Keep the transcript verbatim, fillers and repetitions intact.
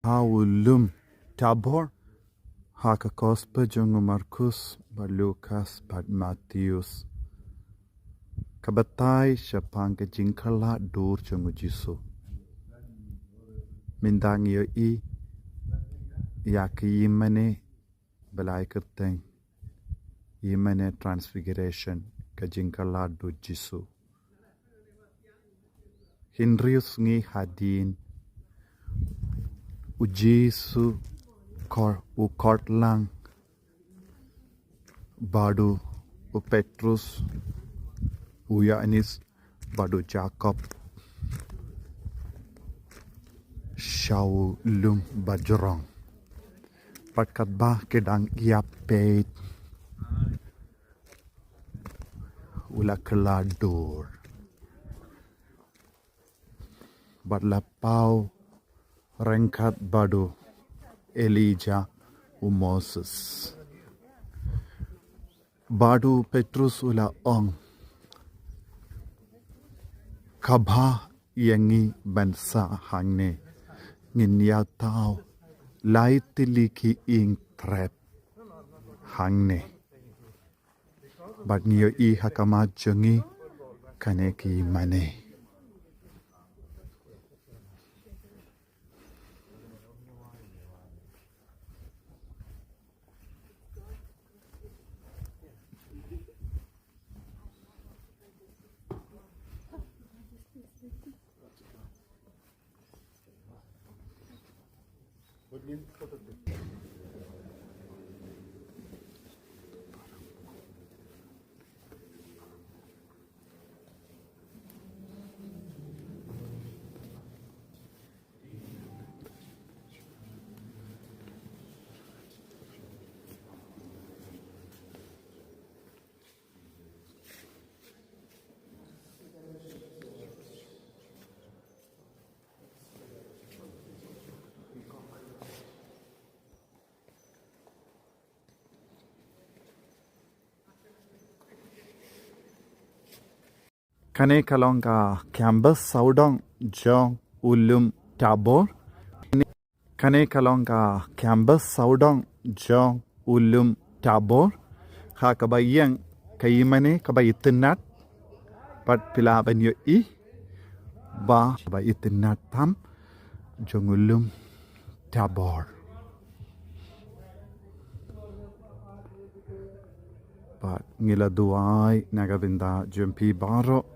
Ha u lum Tabor, ha ka gospel jong u Markus, bad Lukas, bad Matheus. Ka batai shaphang ka jingkylla dur jong u Jisu. Mynta ngi ïohi ïa ka ïingmane ba la ai kyrteng ïingmane Transfiguration, ka jingkylla dur Jisu. Hynriew sngi hadien u Jisu u khot, u khot lang bad u Petrus, u Ïoannis bad u Jakob sha u lum bajrong. Bad katba ki dang ïapeit, u la kylla dur bad la paw ryngkat bad u Elijah, u Moses. Bad u Petrus u la ong, kaba ïa ngi ban sah hangne, ngin ïa thaw lai tylli ki ïing trep hangne. Bad ngi ïohi ha khmat jong ngi kane ka ïingmane. Kane ka long ka campus sawdong jong u lum Tabor. Kane ka long ka campus sawdong jong u lum Tabor. Ha kaba ïeng ka ïingmane kaba itynnad. Bad phi lah ban ïohi ba kaba itynnad tam jong u lum Tabor. Bad ngi la duwai na ka bynta jong phi baroh